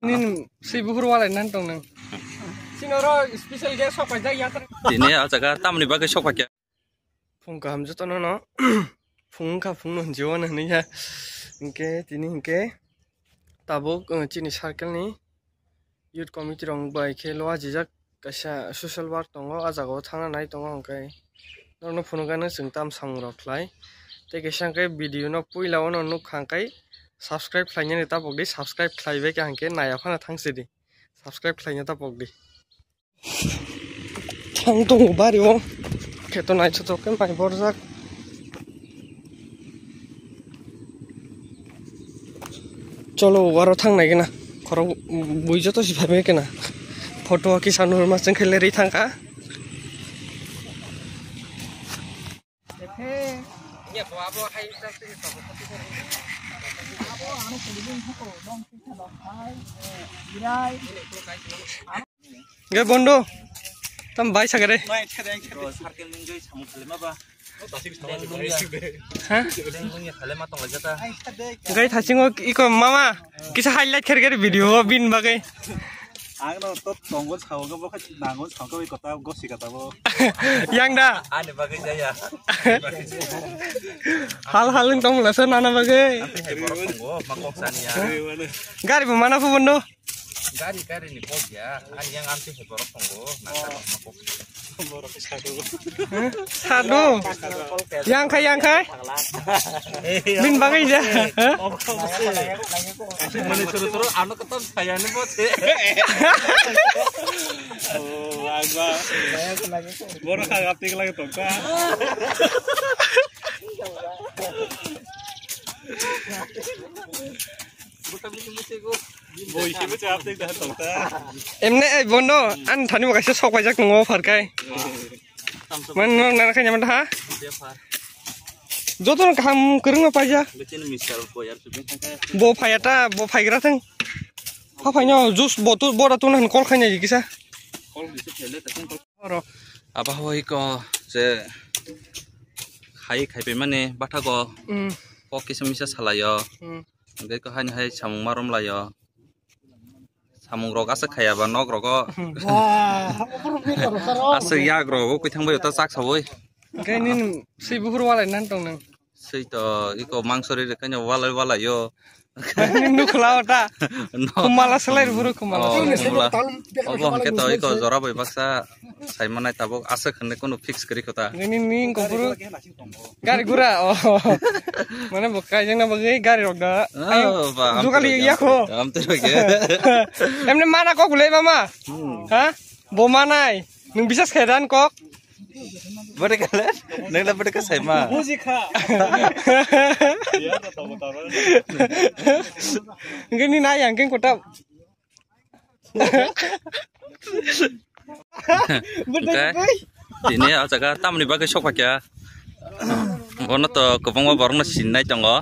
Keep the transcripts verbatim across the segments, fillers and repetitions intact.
Nini swi buphuru walai nan tong nang. Sino ro special guest sok paijak ya. Tini o jaga tamni bagwi sok paikha. Phung kaham jotono no. Phung wngkha phung no hinwi uanw hinwi ya. Hinkhe tini hinkhe tabuk, uh, chini circle ni youth committee rok bai khe lo ajijak kaisa social work tongo, ah jaga o thangna nai tongo, hinkhe norokno phunukgano chwng tam samung rok khlai. Tei kaisa hinkhe video no puila o no nukha hinkhe subscribe khlainani tabuk di, subscribe khlaibai kha hinkhe naiya phano thang sidi, subscribe khlaina tabuk di. Thang tongo bari o. Kheto naithotok khe mai borjak. Cholo, aro thang nai gana. Khorok bui joto si phai kena. Photo kisa norma chwng khe lerwi thang kha. Ge bondo. Tam bai sagare. Circle ni joi samung khalima ba. Ha? Leng lung ya khalima tong jata. Gai thasingo iko mama kisa highlight kher kher video o bin bagai. Ang no to tongo sao ga bo kha nango sao ga kota gosi kata bo. Yang da. Ani bagai jaya. Hal hal tong la sa nana bagai. Hai borok tongo ma kok sani ya. Gari bo mana phu bondo. Gari, gari ni kok ya. Ani yang amsi he borok tongo. Nang borok sadu. Sadu. Yang khai, yang khai. Min bagai ja. Mane suru suru ano keton saya ni bot. Oh, agba. Borok kagap tik lagi tongka. Emne, ei, bondo, an thani bo kaisa sok paijak tongo, pharkai. Man, no, nana kanya mantha? Joto no kaham kwrwngno paijak. Bo phaiya ta, bo phaigra thang. Ha phaino, juice botu, bora tuna han call khaina kisa. Abo hai ko je khai, khai pe mani bathago. Mm. Kok kisa misa salaio. Mm. Hingke ko haino hai samung ma romlaio. Samung rok aswk khaiya ba nok rogo. Wah, aswk yak rogo kwthang bai ta chak sawi. Hingke nini swi buphuru walai nan tong nang. Swi to iko mangso ri rwkhaino walai walaio. Nini nukhla ota. No. Khumala salai buphuru khumala. Oh, khumala. Obo hingke to iko jora bai baksa. Sai manai tabuk aswk hinwi kunu fix kwrwi kota. Nini ning kuphuru gari gura, oh. Mane bo kaijak na bagwi gari rok da. Oh, ba, am jukali tero ya kho. Am tero ke. Emne mana kok le mama. Hmm. Ha? Bo manai. Nung bisas khaidan kok. Bode kale. Nang la bode ka sai ma. Buji kha. Ya ta ta ta. Ngini na yang keng kota. Hingke tini o jaga tamoni bagwi sok phaikha? Bono to kwbangma borokno sinai tongo.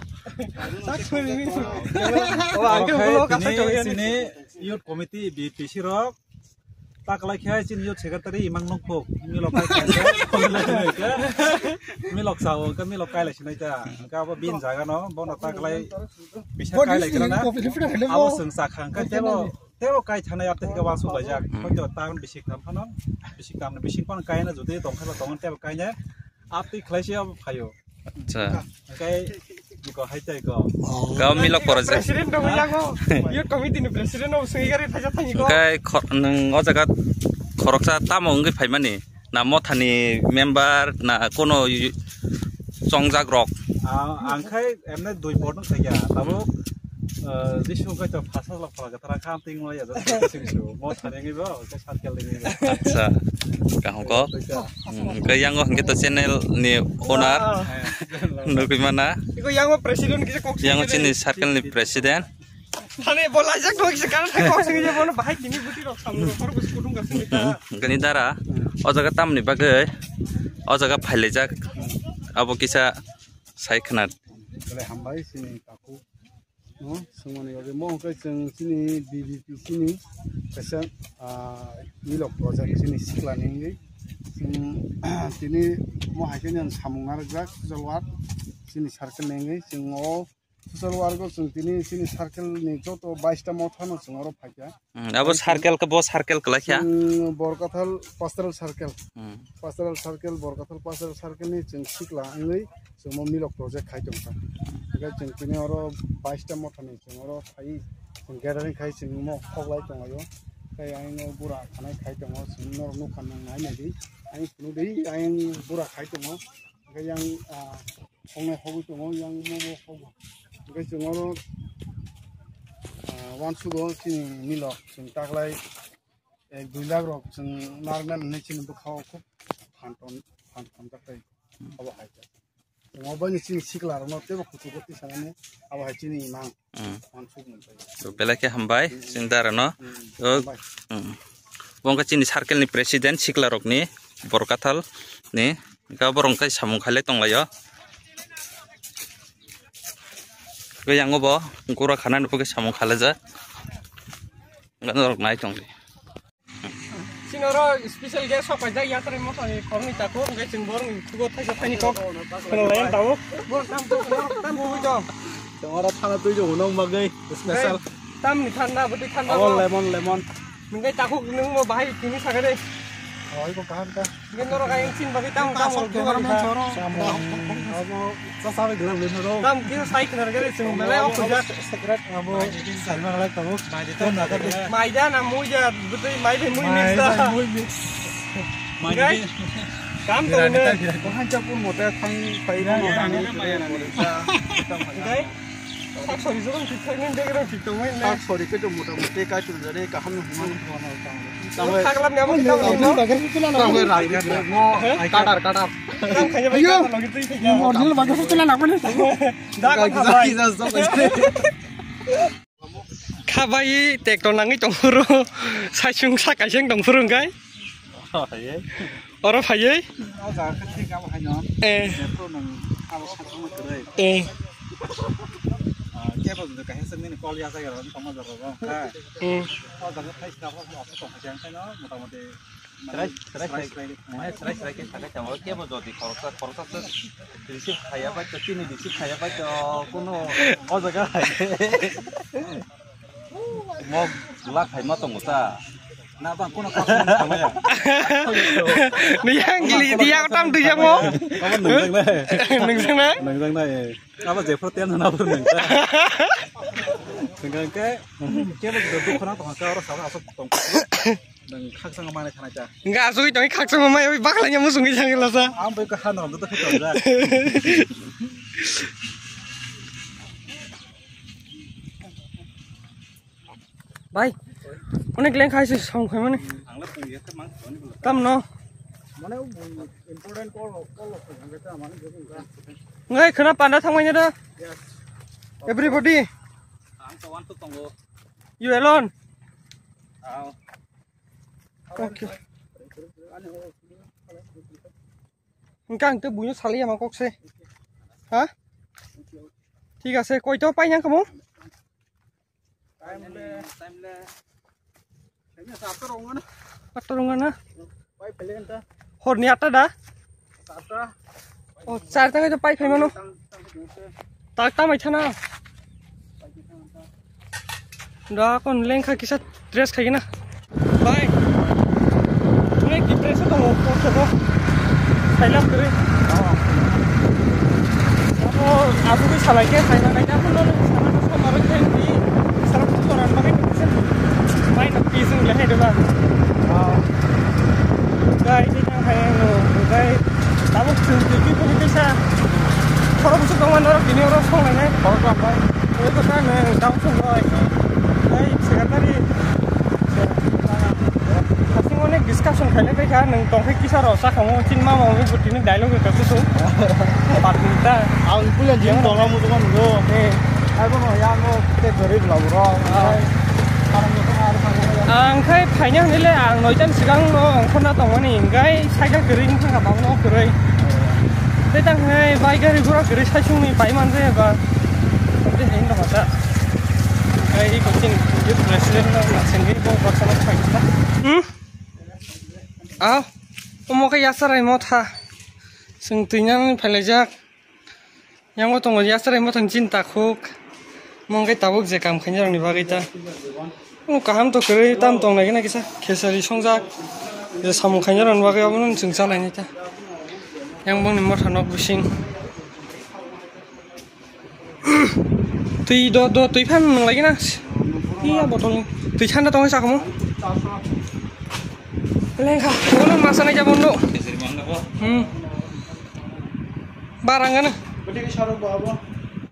Tini chini youth committee B T C rok taklai khe chini youth secretary imang nukphuk milok kai milok sao hingke milok kailai sinai ta hingke abo bini jaga no bono taklai. Bisa kai lai kena na. Abo seng sakha hingke tebo, tebo kai thana yapte hingke wansuk laijak. Hmm. Hoito taun bisik tam phano, bisik tam, bisik phano kai na jodi tong khe tong tebo kai na. Apti khlai se abo phaio. Acha. Hingke iko hai tai ko. Gao milok pora je. President no yango. Youth committee ni president no sengigari thaja thangi ko. Hingke kho-, nung o jaga khoroksa tamo wngwi phaimani? Na mothani member na kono yu-, chongjak rok? Ah, ang khai emne dui pot no thaiya. Tabuk, eh, jisu khai to phasa lok phala gathara kham ting mo ya, jisu mothani ngi bo, ke circle ni ngi bo. Acha, kaham ko. Hmm, ke yang hingke to channel ni owner. Ah. Nugui mana? Iko yang president kisa kok. Yang chini circle ni president. Thani bo laijak thok se kana thai kok sing je bono bahai tini buti rok samung rok khoro bus kudung ka sini ta. Hmm, gani dara, o jaga tamni bagwi, o jaga phailaijak, abo kisa sai khna. Bole hambai sini kaku. No, sumani bagwi mo kai chwng sini B B P sini kaisa, ah, milok project sini sikla ni wngwi. Chwng tini mo hai khe samung narwkjak, jolwat sini circle ni wngwi chwng o Social work o chwng tini chini circle ni joto bais ta motha no chwng oro phaikha. Hmm, abo circle ka, bo circle kwlai kha. Chwng Borkathal Pastoral Circle. Hmm. Pastoral Circle, Borkathal Pastoral Circle ni chwng sikla wngwi chwng mo milok project khai tongkha. Hwnkhe chwng tini oro bais ta motha ni chwng oro khai, chwng gathering khai chwng mo khoklai tonglaio. Tei ayang o bura khanai khai tongo, chwng norok nukha nang nai nai di. Ayang phunuk di, ayang bura khai tongo. Hwnkhe yang, ah, hongnai hogwi tongo, yang mo bo hogo. Hwnkhe chwng oro, ah, uansugo chini milok, chwng taklai ek dui lakh rok chwng narwknani hinwi chini bwkhao khub phan ton-, phan tonjak tei abo hai khe. Chwng obo ni chini sikla rokno teibo kuchugo tisanani abo hai chini imang. Hmm. Uansuk mwntai. To belai khe hambai, chwng dara no. Hmm. To, hambai. Hmm. Bo wngkha chini circle ni president sikla rokni Borkathal ni. Hwnkhe borok hwnkhe samung khailai tonglaio. Hwnkhe yang bo gura khana ni bagwi samung khalaijak. Hwnkhe norok nai tongdi. Chini oro special guest sok paijak, yatrani motha ni khoroknwi takhuk, hwnkhe chwng borokni thugo thaisa thaini kok khwnalaiya tabuk. Borok tam tubui tong, tam tubui tong. Chwng oro thana twi rw hwnwi bagwi special. Tamni thanda, bwtwi thanda. Oh, lemon, lemon. Hwnkhe takhuk nwng bo bahai tini sakha de. Oh, iko kaham ta. Hwnkhe norok ayang chini bagwi tamo tamo rok jugar kha. Abo chachawi glak le norok. Tam kisa sai khna gari chwng belai o kujak. Secret abo salma lai tabuk. Maida na muida bwtwi mai bai mui mix da. Mai mui mix. Hwnkhe kam tong ne. Kohan chapur mote thang pai na. Hwnkhe Sak sori jora thik thangwi, degre thik tongwi, ne? Sak sori khe to mota moti kaitor jani kaham ni hwnwi. Tamo khaglam ni abo ni tamo ni. Tamo rai ni mo. He? Kadar, kadar. Tamo khanya bai. Ayo. Kadar logi twi thik ya. Original bagwi photo la nang mani. Da ko khabai. Khabai tek to nangwi tongphuru. Saisung sakaiseng tongphuru hwnkhe. Oh, ye. Oro phaiwi? O jaga khe thik abo haino. Eh. Jepro nang abo sakno kwrwi. Eh. Ah, kebo jodi kaisa nini call ya jaga ron tongma jaga ron kha. Hmm. O jaga thai sabo abo tong kha jang khaino motamoti. Serai, serai, serai, serai, serai khe sakai tamo kebo jodi khoroksa, khoroksa se receive khaya bai to, chini receive khaya bai to, kuno o jaga hai. Mo glak hai ma tongo ta. Na bang kuno customer thamaya. Ni yang gili dia tam tu yang mo. Abo nang jang na. Nang jang na. Nang jang na, eh. Abo jepro ten na abo nang ta. Nang ke, ke bo do khona to ka oro sabo asok tong. Nang khak sang mane khana ta. Nga asuk tong khak sang mai bakla nya musung jang la sa. Am bai ka han rom to khak ta. Bai, onek leng khai se song khai mani. Tam no. Mane important call, call. Ngai khana panda thangmani da. Yes. Everybody. Ang to wan to tongo. You alone. Ah. Okay. Engkang te buino sali ama kok se. Ha? Thik ase, koito pai nang kamo? Time le, time le. Time le saat ta rong na. Atta rong na? Pai phele enta. Hor ni atta da? Saat ta. O, char tang to pai phai mano. Tang, tang, tang, tang. Tak ta mai thana. Pai phai thana. Da kon lengkha kisa dress khai na. Bai. Tune ki dress to mo ko ko. Sai lam kre. Abo abu ke salai ke sai na kai ta pun lo sana to sama ro ke ni. Sana to ran ba ke ni. Mai na pi sing le hai de ba. Gai ni thang hai no. Gai. Tabuk chwng twi twi phunukgwi sa khorok bwswk tongmani norok bini oro songlainai khorok lambai. Tei bwkha nwng tabuk chwng bai tei secretary hasing onek discussion khailai paikha, nwng tongkhe kisa rw sakhamu chini mama wngwi bo tini dialogue rwkha kusung. Patni ta. Ang puila jini tongna muchungma nwngo. Eh. Abono yango tei gari bwla borok. Ah. Ang khai phaina hinwi le ang noita ni swkang no ongkhorna tongmani, hingkhai cycle kwrwi wngkha bangno kwrwi. Tei tang hinwi bike gari gura kwrwi saichungni pai manjaya ba. Tei hinwi tongkha ta. Tei iko chini youth president no naisingwi bo baksa no phai ta. Hmm? Au. Omo khe yacharai motha. Chwng twi nani phailaijak. Yang bo tongo yasrai mothang chin takhuk. Mongkhe tabuk je kam khainai rokni bagwi ta. O kaham to kwrwi tam tong nai gana kisa khesari songjak. Je samung khainai rokni bagwi abono chwng chalainai ta. Yang bongni motha nok bising. Twi do, do, twi phan nang lagi na. Iya botol ni. Twi thanda tong sa kamu. Lengkha, bono masa nai jabon do. Hmm. Barang kan.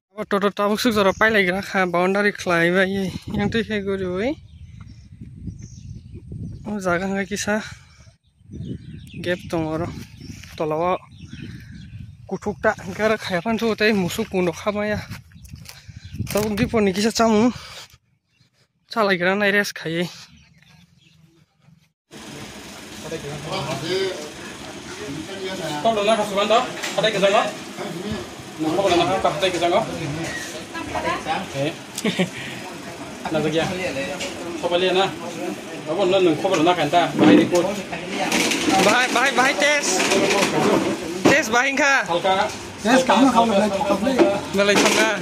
Abo toto tabuk suk jora pai lagi kha boundary khlai bai. Yang twi khe guri oi. O jaga hwnga kisa. Gap tongo oro. Tola o kuthuk ta hwnkhe oro khaya phan sugo tei musuk kuno kha maya. Tabuk dipor ni kisa chamung chalai gra nai rest khaiwi. Kok dona kasuban do? Hatai kejango? Nang kok dona hatai kejango? Eh. Najagya. Khobor liya na? Abo no nwng khobor na kanta, bahai report. Bahai, bahai, bahai test. Test bahai wngkha. Halka. Test kamu kau belai thokap le. Belai thokap.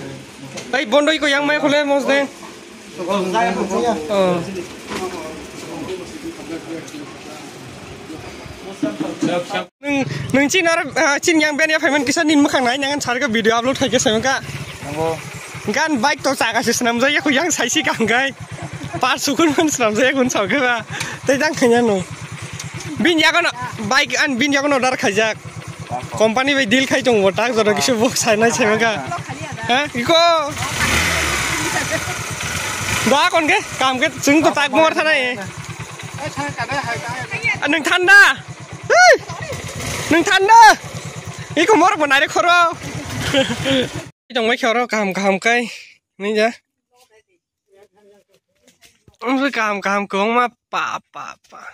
Ei, bondoi ko yang mai khole mos de. Oh. Nwng, nwng chini aro, ah, chini yang ben ya payment kisa nin mwkhang nai nang sarga video upload khai khe sai ka. Nanggo. Gan bike to chaka se swnam jaya ko yang sai si kan gai. Par sukun man swnam jaya kun chau ke ba. Tei dang khanya no. Bin ya kono bike an bin ya kono order khaijak. Company bai deal khai tong bo tak joto kisu bok sai nai sai ka. Ha? Iko. Da kon ke kam ke chwng to tak mor thanai. Nwng thanda. Hei! Nwng thanda! Iko morok bo naire khoro. Tongbai khoro kaham kaham kai. Nija. Umse kaham kaham kong ma pa pa pa.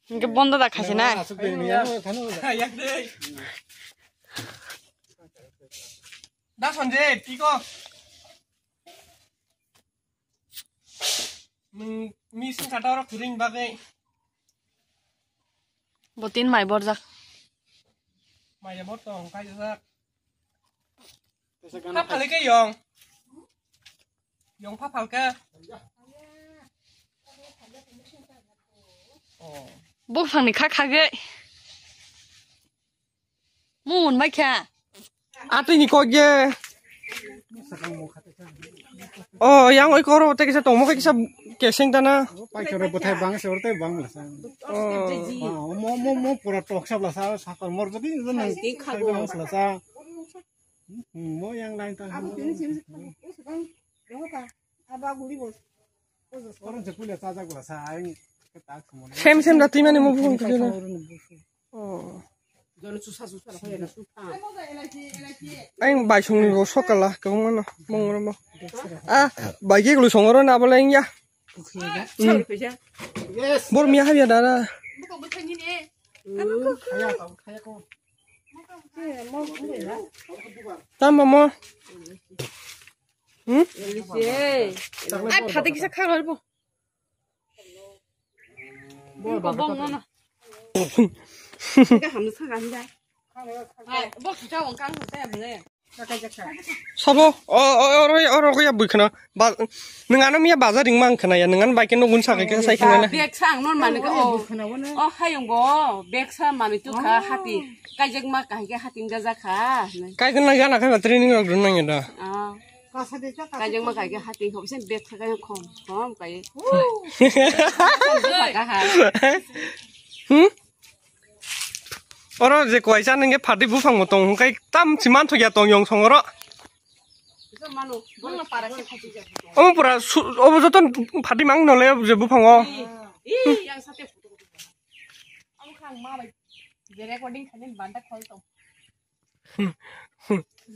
Hingke bondo da khaise na. Da sonje tiko. Nung mi sing kata oro kiring bagai. Botin mai borjak. Mai ya bor tong kai jak. Pha phale ke yong. Yong pha phal ke. Oh. Buphang ni kha kha ge. Mun mai kha. Atwi ni kok ye. Oh, yang oi koro te kisa tongmo kisa keseng tana. Pai koro bothai bang se orte bang la sa. Oh. Mo mo mo pura tok sab la sa sakor mor jadi nang. Mo yang lain ta. Sem sem da twi mani mo buphang twi na. Oh. Ang bai songni bo sokala kwbangma no mongro mo. Ah, bai ke gulu songro na bole ya. Bor miya habya dara. Tamo mo. Hmm? Ai phate kisa khang laribo. Bong bong no. Ka ham sa kan da. Ai bo kisa wang kang sa ya bne. Sabo, o, o, oro, oro ko ya bui khna. Ba, nung ano miya bazar ring mang khna ya, nung ano bike no gun sa kai ka sai khna na. Bag sa ang non mani ka, o. O, hayung bo, bag sa mani tu kha hati. Kaijak ma kahai ke hati jaja kha. Kai khna gana khai ba training rok run nang ya da. Ah. Kaijak ma kahai ke hati hop sen bag sa kai khom, khom kai. Hmm? Oro je kuaisa nungke phartwi buphang bo tong hwnkhe tam si manthokya tong yong song oro. Omo pura su-, obo joto phartwi mang nole je buphango. Recording khaini banta khol tong.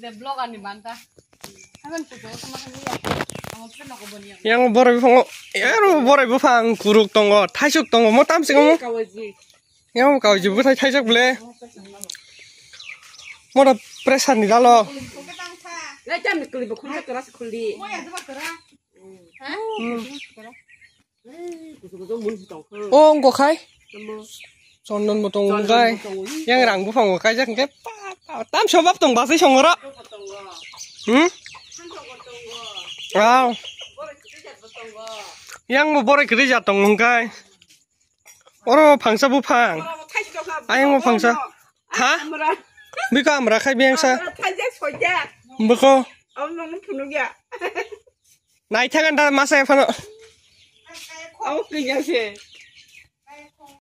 Je vlogger ni banta. Hagan puto sama khaini ya. Amo pura noko boni ya. Yang borai buphango, ero borai buphang kuruk tongo, thaisuk tongo, mo tam singo mo. Kawaji. Yang kawaji buthai thaisuk ble. Mo da pressure ni dalo. Lai tam ni kuli bo khulja kara se khuldi. Mo ya jaba kara. Ha? Hmm. O wngkha khai. Chondon bo tongo wngkha. Yang rang buphang bo kaijak hwnkhe pa, pa, tam sobab tong basai songora. Hmm? Aw. Yang bo boroi kwrwi jat tongo wngkha. Oro phangsa buphang. Ayang bo phangsa. Ha? Biko amra khai biyang sa. Biko. Naithang anda masa ephano. Amo kanya se.